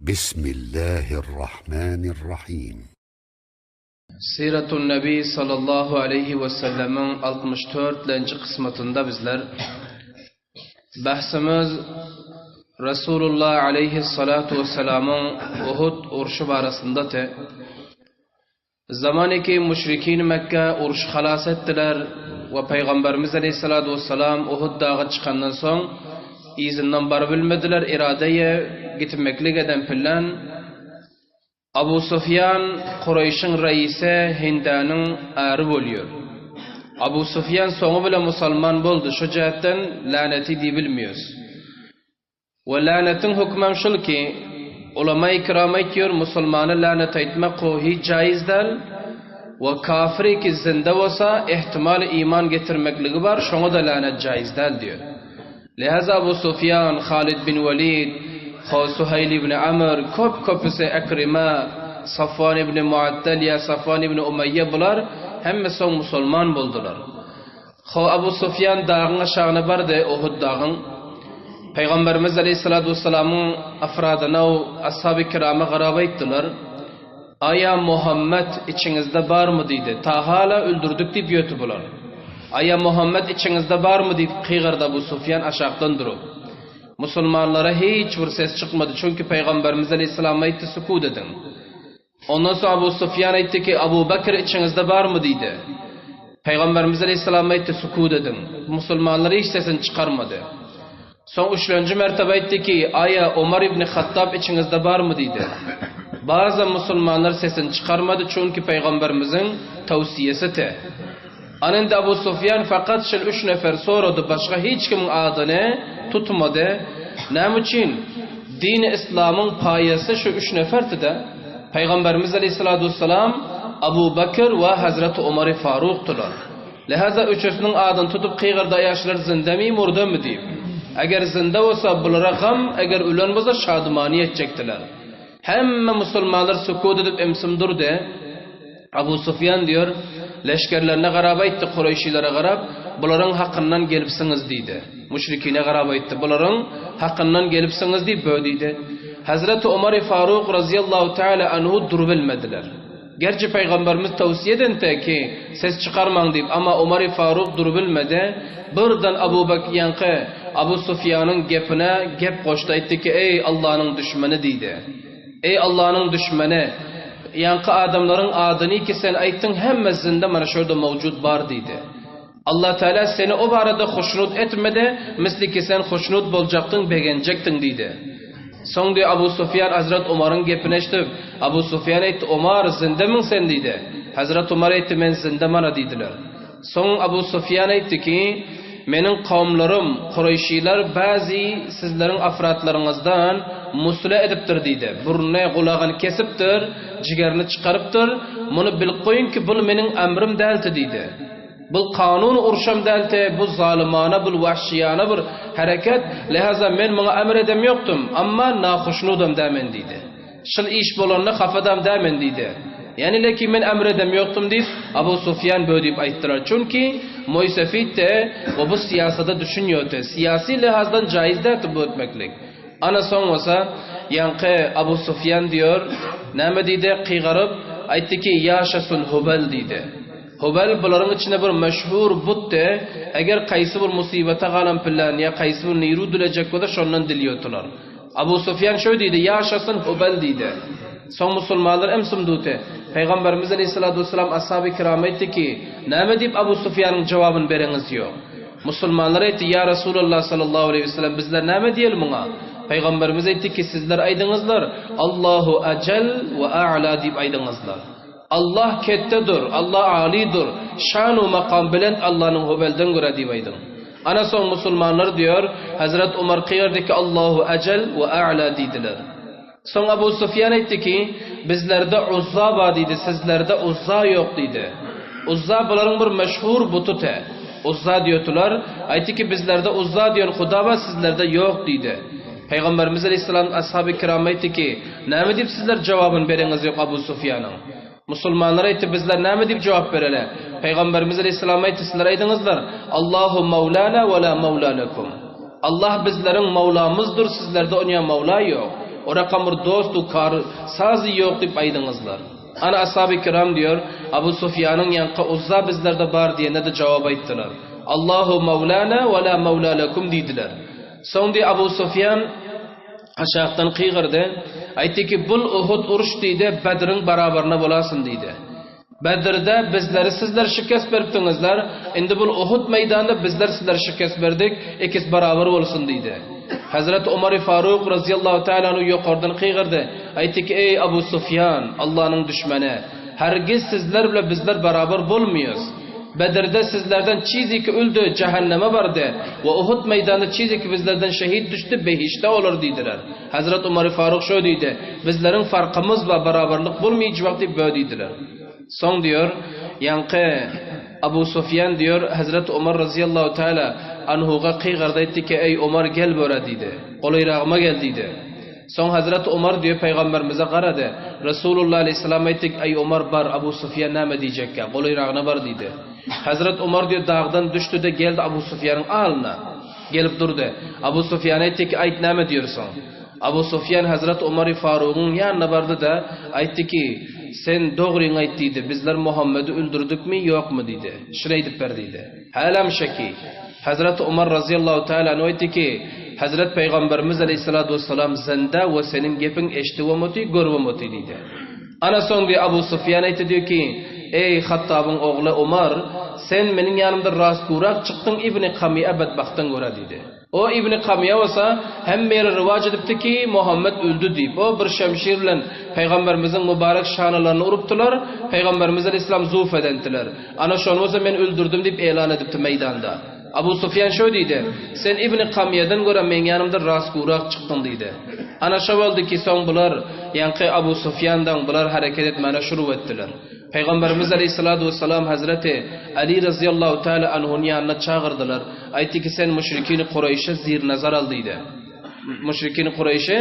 Bismillahirrahmanirrahim. Siratun Nebi sallallahu aleyhi ve sellemin 64 lenji kısmetinde bizler bahsimiz Resulullah aleyhissalatu vesselamın Uhud urşu barasında te Zamaniki müşrikin Mekke uruş halas ettiler ve Peygamberimiz aleyhissalatu vesselam Uhud dağı çıkandan soň yzyndan baryp bilmediler iradeye gitmeklik eden pillan Abu Sufýan Kureýşiň reisi Hindäniň äri bolýar. Abu Sufýan soňy bilen musalman boldy, şu jähtden läneti diýibilmiýos. We länetiň hökümem şul ki, ulama-i kiram aýtýar, musulmana länet aýtmak hiç jaiz däl, we kafiri ki zinde bolsa, ehtimaly iman getirmekligi bar, şoňa-da länet jaiz däl diýer. Lihaza Abu Sufýan, Halid bin Welid, Suhaýl ibn Amr, köp-köpüsi Ekrime, Safwan ibn Muattal ýa Safwan ibn Umeýýe bular hemme soň musulman boldular. Ho Abu Sufýan dagyň aşagyna bardy, Uhud dagyň. Pygamberimiz aleýhissalatu wessalamyň afradyna we ashaby kirama garap aýtdylar, Aýa Muhammet içiňizde barmy diýdi. Ta hala öldürdik diýip ýöti bular. Aýa Muhammet içiňizde barmy diýip gygyrdy Abu Sufýan aşakdan durup. Musulmanlara hiç bir ses çykmady, çünki Pygamberimiz aleýhissalam aýtdy, Sukut ediň. Ondan soň Abu Sufýan aýtdy ki, Abu Bekr içiňizde barmy diýdi. Pygamberimiz aleýhissalam aýtdy, Sukut ediň. Musulmanlar hiç sesini çykarmady. Soň üçlenji mertebe aýtdy ki, Aýa Omar ibn Hattab içiňizde barmy diýdi. Bazam musulmanlar sesini çykarmady, çünki Pygamberimiziň tawsiýesi te. Ana indi Abu Sufýan fakat şul üç nefer sorady, başga hiç kimiň adyny tutmady. Näme üçin? Dini yslamyň paýasy şu üç neferdi-de. Pygamberimiz aleýhissalatu wessalam, Abu Bekr we Hazreti Omary Farukdylar. Lihaza üçüsiniň adyny tutup gygyrdy aýaşlar zindemi, murdemi diýip. Eger zinde bolsa bulara gam, eger ölen bolsa şadymany etjekdiler. Hemme musulmanlar sukut edip ümsüm durdy. Abu Sufýan diýer, leşgerlerine garap aýtdy, kureýşilere garap, Bularyň hakyndan gelipsiňiz diýdi. Müşrikine garap aýtdy, Bularyň hakyndan gelipsiňiz diýip bö diýdi. Hezreti Omary Faruk razyýallahu teala anhu durubilmediler. Gerçi Pygamberimiz towsiýe edende ki, ses çykarmaň diýip, amma Omary Faruk durubilmedi. Birden Abu Bek ýaňky Abu Sufýanyň gepine gep goşdy aýtdy ki, Eý Allanyň düşmeni diýdi. Eý Allanyň düşmeni! Ýaňky adamlaryň adyny ki sen aýtdyň hemme zinde mana şu ýerde mowjud bar diýdi. Allah Teala seni o barada hoşnut etmedi, misli ki sen hoşnut boljakdyň, begenjekdiň diýdi. Soň diýdi Abu Sufýan Hazret Omaryň gepini eşidip, Abu Sufýan aýtdy, Omar zindemiň sen diýdi. Hazret Omar aýtdy, men zinde mana diýdiler. Soň Abu Sufýan aýtdy ki, Meniň kowumlarym, kureýşiler bäzi sizleriň afratlaryňyzdan musle edipdir diýdi. Burnuny, gulagyny kesipdir, jigerini çykarypdyr. Muny bilip goýuň ki, bul meniň emrim dälti diýdi. Bul kanun urşam dälti, bu zalymana, bul wahşyýana bir hereket. Lehaza men muňa emr edem ýokdum, amma nahuşnudam dämen diýdi. Şul iş bolanda hafadam dämen diýdi. Ýani leki men emr edem ýokdum diýip, Abu Sufýan bö diýip aýtdylar. Çünki Moýsefit-de we bu syýasada düşünýärdi. Syýasy lihazdan jaýyz däldi bu etmeklik. Ana soň bolsa ýaňky Abu Sufýan diýor, näme diýdi, gygyryp aýtdy ki, Ýaşasyn Hubal diýdi. Hubal bularyň içinde bir meşhur butdy, eger kaýsy bir musybata galan pyllan ýa kaýsy bir niru dilejek bolsa şondan dilýärdiler. Abu Sufýan şöý diýdi, Ýaşasyn Hubal diýdi. Soň musulmanlar ymsym duty. Pygamberimiz aleýhissalatu wessalam ashaby kirama aýtdy ki, Näme diýip Abu Sufýanyň jogabyny bereňiz ýok? Musulmanlar aýtdy, Ýa Resulallah sallallahu aleýhi wesellem bizler näme diýeli muňa? Pygamberimiz aýtdy ki, Sizler aýdyňyzlar, Allahu ajal we a'la diýip aýdyňyzlar. Allah ketdedir, Allah alydyr, şan-u makam belent Allanyň Hubaldan görä diýip aýdyň. Ana soň musulmanlar diýer, Hezret Omar kygyrdy ki Allahu ejel we a'la diýdiler. Soň Abu Sufýan aýtdy ki, Bizlerde Uzza bar diýdi, sizlerde Uzza ýok diýdi. Uzza bularyň bir meşhur buty te. Uzza diýotular, aýtdy ki, bizlerde Uzza diýen huda bar, sizlerde ýok diýdi. Pygamberimiz aleýhissalam ashaby kirama aýtdy ki, Näme diýip sizler jogabyny bereňiz ýok Abu Sufýanyň? Musulmanlar aýtdy, Bizler näme diýip jogap bereli? Pygamberimiz aleýhissalam aýtdy, Sizler aýdyňyzlar, Allahu mawlana we la mawla lekum. Allah bizleriň mawlamyzdyr, sizlerde onýa mawla ýok. O rakam bir dost-u kar sazy ýok diýip aýdyňyzlar. Ana Ashaby kiram diýor, Abu Sufýanyň ýaňky Uzza bizlerde bar diýene-de jogap aýtdylar. Allahu mawlana we la mawla lekum diýdiler. Soň diý Abu Sufýan aşakdan gygyrdy, aýtdy ki, bul Uhud uruş diýdi, Bedriň barabaryna bolasyn diýdi. Bedrde bizleri sizler şikest beripdiňizler, indi bul Uhud meýdanynda bizler sizlere şikest berdik, ikisi barabar bolsun diýdi. Hezreti Omary Faruk razyýallahu taala anhu ýokardan gygyrdy, aýtdy ki, Eý Abu Sufýan, Allanyň düşmeni, hergiz sizler bile bizler barabar bolmaýas. Bedrde sizlerden çiziki öldi, jähenneme bardy we Uhud meýdanynda çiziki bizlerden şehit düşdi, behişde olar diýdiler. Hazrat Omary Faruk şo diýdi, Bizleriň farkymyz bar, barabarlyk bolmaýjbak diýip bö diýdiler. Soň diýor, ýaňky Abu Sufýan diýor, Hazrat Omar razyýallahu taala anhuga kygardy aýtdy ki, Eý Omar gel böre diýdi. Golaýragyma gel diýdi. Soň Hazrat Omar diýor pygamberimize garady. Resulullah aleýhissalam aýtdy, Eý Omar bar, Abu Sufýan näme diýjekkä, golaýragyna bar diýdi. Hazrat Omar diýor dagdan düşdi-de geldi Abu Sufýanyň alyna. Gelip durdy. Abu Sufýan aýtdy ki, Aýt, näme diýersiň? Abu Sufýan Hazrat Omary Farugyň ýanyna bardy-da, aýtdy ki, Sen dogryňy aýt diýdi, bizler Muhammedi öldürdikmi, ýokmy diýdi. Şuny aýdyp ber diýdi. Hälam şeki. Hazrat Omar razyýallahu taala anhu aýtdy ki, Hazrat Pygamberimiz aleýhissalatu wessalam zynda we seniň gepiň eşidibem oty, görübem oty diýdi. Ana soň diýýär, Abu Sufýan aýtdy diýýär ki, Eý, Hattabyň ogly Omar, sen meniň ýanymda rastgurak çykdyň Ibni Kamyýa betbagtdan görä diýdi. O Ibni Kamyýa bolsa hemme ýere rywaç edipdi ki, Muhammet öldi diýip. O bir şemşir bilen Pygamberimiziň mübarek şanalaryny urupdylar, Pygamberimiz aleýhissalam zuf edendiler. Ana şony bolsa men öldürdim diýip elan edipdi meýdanda. Abu Sufýan şöý diýdi, Sen Ibni Kamyýadan görä meň ýanymda rastgurak çykdyň diýdi. Ana şo boldy ki, soň bular, ýaňky Abu Sufýandan bular hereket etmäne şuruw etdiler. Pygamberimiz aleýhissalatu wessalam hezreti Aly razyýallahu taala anhuny ýanyna çagyrdylar. Aýtdy ki, sen müşrikini Kureýşe zir nazar al diýdi. Müşrikini Kureýşe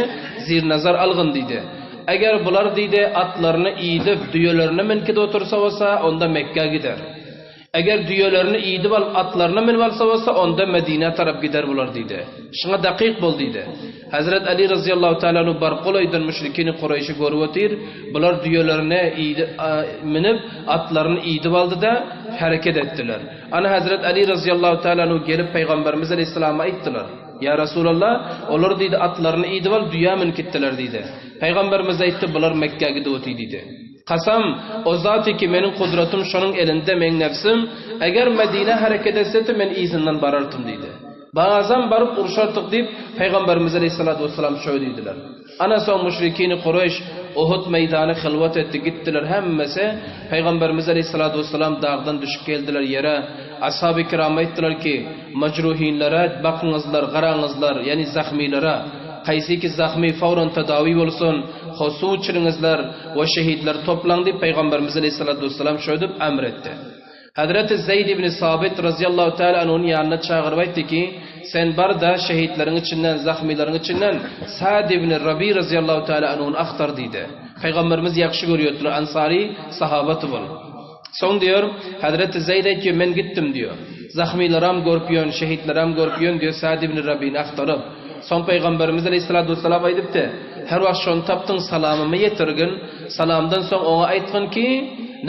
zir nazar algyn diýdi. Eger bular diýdi, atlaryny iýdip, düýelerine minkide otursa bolsa, onda Mekgä gider. Eger düýelerini iýdip alyp, atlaryna münüp alsa bolsa, onda Medinä tarap gider bular diýdi. Şuňa dakyk bol diýdi. Hezret Aly razyýallahu taala anhu baryp golaýdan müşrikini Kureýşi görüp otyr, bular düýelerine münüp, atlaryny iýdip aldy-da, hereket etdiler. Ana Hezret Aly razyýallahu taala anhu gelip Pygamberimiz aleýhissalama aýtdylar. Ýa Resulallah, olar diýdi, atlaryny iýdip alyp, düýä münüp gitdiler diýdi. Pygamberimiz aýtdy, bular Mekgä gidip otyr diýdi. Kasam, o Zaty ki, meniň kudratym şonuň elinde, meň nebsim, eger Medinä hereket etsedi, men yzyndan barartym diýdi. Bazam baryp urşartyk diýip, Pygamberimiz aleýhissalatu wessalam şöý diýdiler. Ana soň müşrikini Kureýş Uhud meýdany hylwat etdi, gitdiler hemmesi, Pygamberimiz aleýhissalatu wessalam dagdan düşüp geldiler ýere, Ashaby kiram aýtdylar ki, Majruhinlere bakyňyzlar, garaňyzlar, ýagny zahmilere, haýsyki zahmy fawran tedawi bolsun, ho suw içiriňizler we şehitleri toplaň diýip Pygamberimiz aleýhissalatu wessalam şöýdüp emr etdi. Hezreti Zeýd ibn Sabit razyýallahu taala anhuny ýanyna çagyryp aýtdy ki, Sen bar-da şehitleriň içinden, zahmylaryň içinden Sa'd ibn Rabi razyýallahu taala anhuny agtar diýdi. Pygamberimiz ýagşy görýärdiler, ansary sahabaty bol. Soň diýer, Hezreti Zeýd aýtýar, men gitdim diýer. Zahmylaram görüp ýörün, şehitlerem görüp ýörün diýer, Sa'd ibn Rabini agtaryp. Soň Pygamberimiz aleýhissalatu wessalam aýdypdy, Her wagt şony tapdyň, salamymy ýetirgin, salamdan soň oňa aýtgyn ki,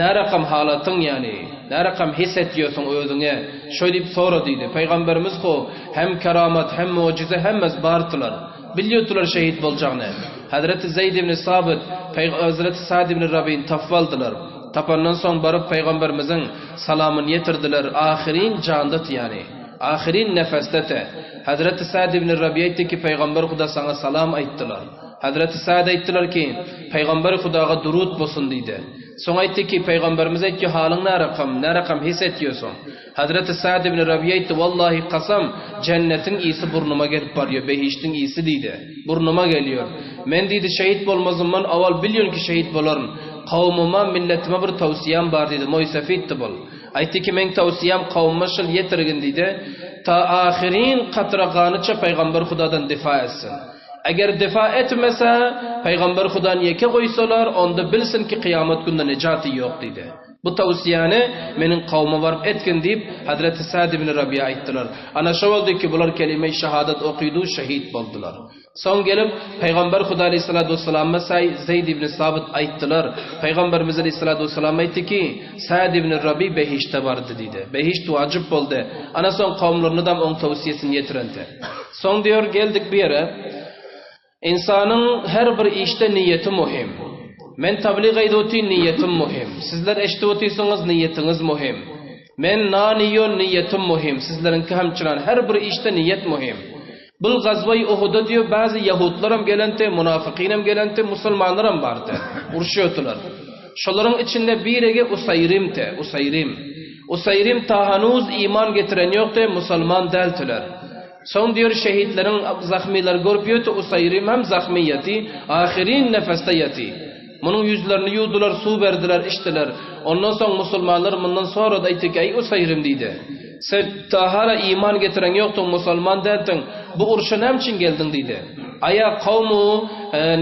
närakam halatyň ýany, närakam his etýärsiň özüňe, şoý diýip sora diýdi. Pygamberimiz ho, hem keramat, hem mujize hemmesi bardylar. Bilýärdiler şehit boljagyny. Hezreti Zeýd ibn Sabyt, Hezreti Sa'd ibn Rabini tapyp aldylar. Tapandan soň baryp Pygamberimiziň salamyny ýetirdiler, ahyryn janda-ty ýany. Ahyryn nefesde-te. Hezreti Sa'd ibn Rabi aýtdy ki, Pygamber Huda saňa salam aýtdylar. Hezreti Sa'd aýtdylar ki, Pygamber Hudaga durut bolsun diýdi. Soň aýtdy ki, Pygamberimiz aýtdy, halyň närakam, närakam his etýärsiň? Hezreti Sa'd ibn Rabi aýtdy, Wallahi kasam, jennetiň ysy burnuma gelip barýar, behişdiň ysy diýdi. Burnuma gelýär. Men diýdi, şehit bolmazymdan owal bilýän ki şehit bolaryn. Kowumyma, milletime bir towsiýam bar diýdi, moýsefitdi bul. Aýtdy ki, meň towsiýam kowumyma şul ýetirgin diýdi, ta ahyryn katra ganyça Pygamber Hudadan difa etsin. Eger difa etmese, Pygamber Hudany ýeke goýsalar, onda bilsin ki kyýamat günde nejaty ýok diýdi. Bu tawsiýany meniň kowuma baryp etgin diýip, Hazreti Sa'd ibn Rabiýa aýtdylar. Ana şo boldy ki, bular kelime-i şahadat okydy, şehit boldular. Soň gelip, Pygamber Huda aleýhissalatu wessalama Saý Zeýd ibn Sabyt aýtdylar. Pygamberimiz aleýhissalatu wessalam aýtdy ki, Sa'd ibn Rabi behişde bardy diýdi. Behişt wajyp boldy. Ana soň kowumlarynadam oň tawsiýesini ýetirende. Soň diýor, geldik bu ýere. Ynsanyň her bir işde niýeti muhim. Men tablyg eýdip otyryn niýetim muhim. Sizler eşidip otyrsyňyz niýetiňiz muhim. Men nan iýon niýetim muhim. Sizleriňki hem çyran her bir işde niýet muhim. Bul gazwaý Uhuda diýo bäzi ýahudlaram gelenti, munafykynam gelenti, musulmanlaram bardy. Urşýotylar. Şolaryň içinde biregi Usaýrimte, Usaýrim. Usaýrim ta hanuz iman getiren ýokdy, musulman dältiler. Soň diýer şehitleriň zahmylar görüp ýöti Usaýrim hem zahmy ýaty, ahyryn nefesde ýaty. Munuň ýüzlerini ýuwdular, suw berdiler, içdiler. Ondan soň musulmanlar mundan sorady aýtdy ki, Eý Usaýrim diýdi. Sen ta hala iman getiren ýokduň, musulman däldiň. Bu urşa näme üçin geldiň diýdi. Aýa kowmu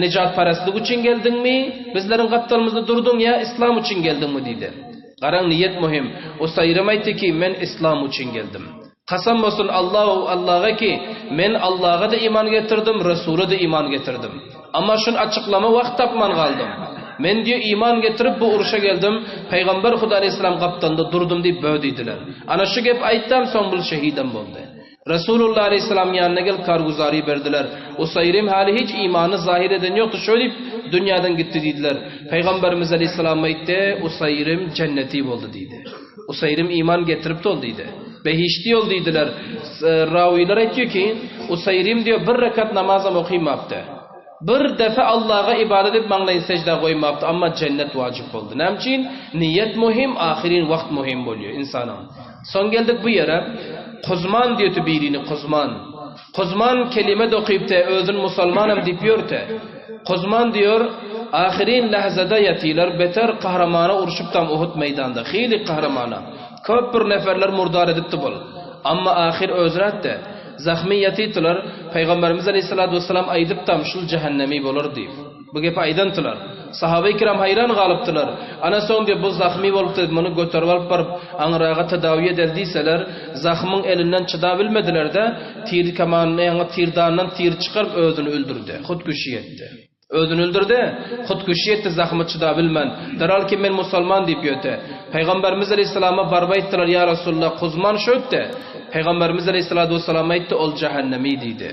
nijatperestlik üçin geldiňmi, bizleriň gapdalymyzda durduň ýa islam üçin geldiňmi diýdi. Garaň niýet möhüm. Usaýrim aýtdy ki, men islam üçin geldim. Kasam bolsun Allahu Allaga ki, men Allaga-da iman getirdim, Resula-da iman getirdim. Amma şuny açyklama wagt tapman galdym. Men diýe iman getirip bu urşa geldim, Pygamber Huda aleýhissalam gapdalynda durdum diýip bö diýdiler. Ana şu gep aýtdam soň bul şehidem boldy. Resulullah aleýhissalamyň ýanyna gelip karguzary berdiler. Usaýrim häli hiç imanyny zahir eden ýokdy şöýdip dünýäden gitdi diýdiler. Pygamberimiz aleýhissalam aýtdy, Usaýrim jenneti boldy diýdi. Usaýrim iman getiripdi ol diýdi. Behişdi ol diýdiler. Rawylar aýtýar ki, Usaýrim diýýär bir rekat namazam okymapdy. Bir depe Allaha ybadat edip maňlaýyny seždä goýmapdy, amma jennet wajyp boldy. Näme üçin? Niýet muhim, ahyryn wagt muhim bolýar ynsanyň. Soň geldik bu ýere. Kuzman diýdi birini, Kuzman. Kuzman kelime dokypdy, özüni musalmanam diýip ýördi. Kuzman diýör, Ahyryn lähzada ýatylar, beter kahramana urşupdam Uhud meýdanda, hili kahramana. Köp bir neferler murdar edipdi bul. Amma ahyr özrätde, zahmy ýatytylar, Pygamberimiz aleýhissalatu wessalam aýdypdam şul jähennemi bolar diýip. Bu gepi aýdantylar. Sahabeý kiram haýran galypdylar. Ana soň diýip bu zahmy bolupdy, muny göterip alyp baryp aňyraga tedawi edeli diýseler, zahmyň elinden çydabilmediler-de, tir kamanyny ýaňy tirdandan tir çykaryp özüni öldürdi. Hutküşi etdi. Özüni öldürdi. Hutküşi etdi zahma çydabilmän. Derhal ki men musalman diýip ýöte. Pygamberimiz aleýhissalama baryp aýtdylar, Ýa Resulallah, Kuzman şu ötdi. Pygamberimiz aleýhissalatu wessalam aýtdy, ol jähennemi diýdi.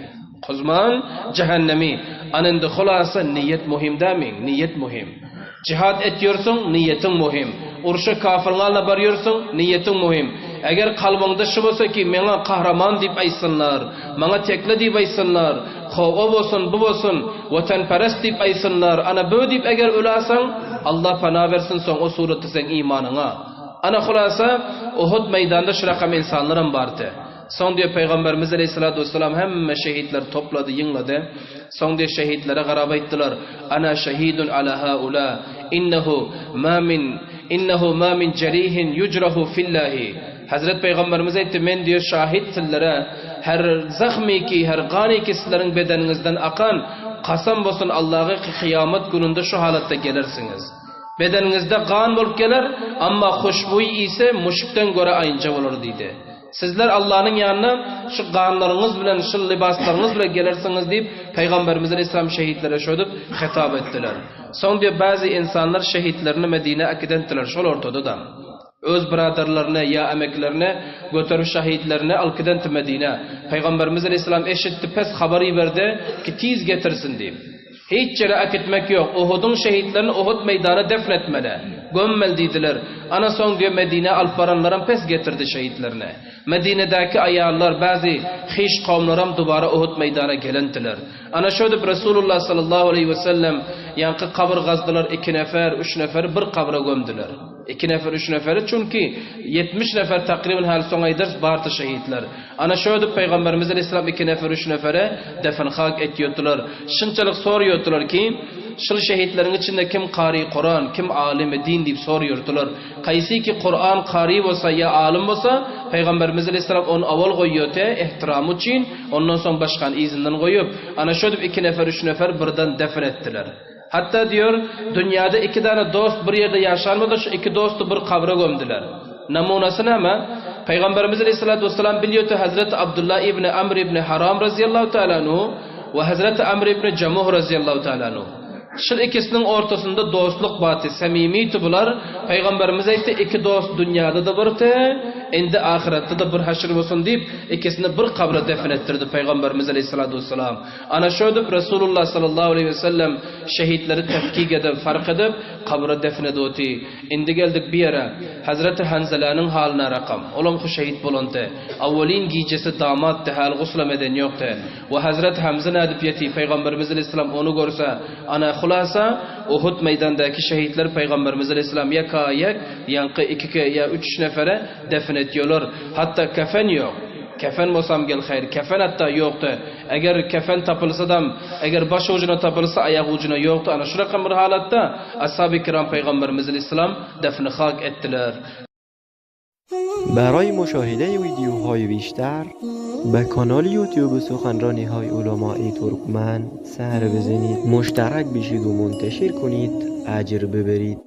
Kuzman jähennemi. Ana indi hulasa niýet muhim dämi? Niýet muhim. Jihad etýörsiň, niýetiň muhim. Urşa kafyryň alyna barýörsiň, niýetiň muhim. Eger kalbyňda şu bolsa ki, meňa kahraman diýip aýtsynlar, maňa tekle diýip aýtsynlar, ho o bolsun, bu bolsun, watanperest diýip aýtsynlar, ana bö diýip eger ölasaň, Allah pana bersin soň o suratda seň imanyňa. Ana hulasa, Uhud meýdanda şu rakam ynsanlaram bardy. Soň diýip Pygamberimiz aleýhissalatu wessalam hemme şehitleri toplady, ýygnady. Soň diýip şehitlere garap aýtdylar, Ana şehidun ala haula, innehu ma min innehu ma min jerihin yujrahu fillahi. Hezret Pygamberimiz aýtdy, Men diýip şahit sizlere, her zahmy ki, her gany ki sizleriň bedeniňizden akan, kasam bolsun Allaha ki kyýamat gününde şu halatda gelersiňiz. Bedeniňizde gan bolup geler, amma hoşboý ysy muşkden görä aýynja bolar diýdi. Sizler Allanyň ýanyna şu ganlaryňyz bilen, şu lybaslaryňyz bilen gelersiňiz diýip, Pygamberimiz aleýhissalam şehitlere şöýdüp hitap etdiler. Soň diýip bäzi ynsanlar şehitlerini Medinä äkidendiler, şol ortada-da. Öz byradarlaryny ýa emeklerini göterip şehitlerini alkidenti Medinä. Pygamberimiz aleýhissalam eşitdi, pes habar iberdi ki tiz getirsin diýip. Hiç ýere äkitmek ýok. Uhudyň şehitlerini Uhud meýdana defn etmeli. Gömmeli diýdiler. Ana soň diýe Medinä alyp baranlaram pes getirdi şehitlerini. Medinedäki aýallar, bäzi hyş kowumlaram dubara Uhud meýdana gelendiler. Ana şödüp Resulullah sallallahu aleýhi we sellem ýaňky gabyr gazdylar iki nefer, üç neferi bir gabra gömdüler. Iki nefer, üç neferi çünki 70 nefer takryban häli soň aýdarys bardy şehitler. Ana şödüp Pygamberimiz aleýhissalam iki nefer, üç nefere defn hak etýotdylar. Şynçalyk sorýotdylar ki, şul şehitleriň içinde kim kary Kuran, kim alymy din diýip sorýordylar. Kaýsy ki Kuran kary bolsa ýa alym bolsa, Pygamberimiz aleýhissalam ony owal goýýoty ehtiramy üçin, ondan soň başgany yzyndan goýup, ana şödüp iki nefer, üç nefer birden defn etdiler. Hatda diýor, dünýäde iki dana dost bir ýerde ýaşan bolsa, şu iki dosty bir kabra gömdüler. Namunasy näme? Pygamberimiz aleyhissalatu vesselam bilýärdi Hazreti Abdullah ibn Amr ibn Haram razyýallahu taala anhu we Hazreti Amr ibn Jamuh razyýallahu taala anhu. Şul ikisiniň ortasynda dostluk bardy, samimiydi bular. Pygamberimiz aýtdy, iki dost dünýäde-de birdi, indi ahyretde-de bir haşr bolsun diýip, ikisini bir kabra defin etdirdi Pygamberimiz aleyhissalatu vesselam. Ana şöýdüp Resulullah sallallahu aleýhi we sellem şehitleri tefkik edip, fark edip, kabra defn edip oty. Indi geldik bir ýere. Hazreti Hanzalanyň halyna rakam. Olam hu şehit bolandy. Awwalyn gijesi damatdy, häli guslam eden ýokdy. We Hazreti Hamza nädip ýeti, Pygamberimiz aleýhissalam ony görse, ana hulasa, Uhud meýdandaky şehitler Pygamberimiz aleýhissalam ýeka-ýek, ýaňky ikiki ýa üç nefere defn etýolar. Hatda kefen ýok. Kefen bolsam gel haýr, kefen hatda ýokdy. Eger kefen tapylsadam, eger baş ujuna tapylsa, aýak ujuna ýokdy. Ana şu rakam bir halatda Ashaby kiram Pygamberimiz aleýhissalam defni hak etdiler. برای مشاهده ویدیوهای بیشتر به کانال یوتیوب سخنرانی های علمای ترکمن سر بزنید مشترک بشید و منتشر کنید اجر ببرید.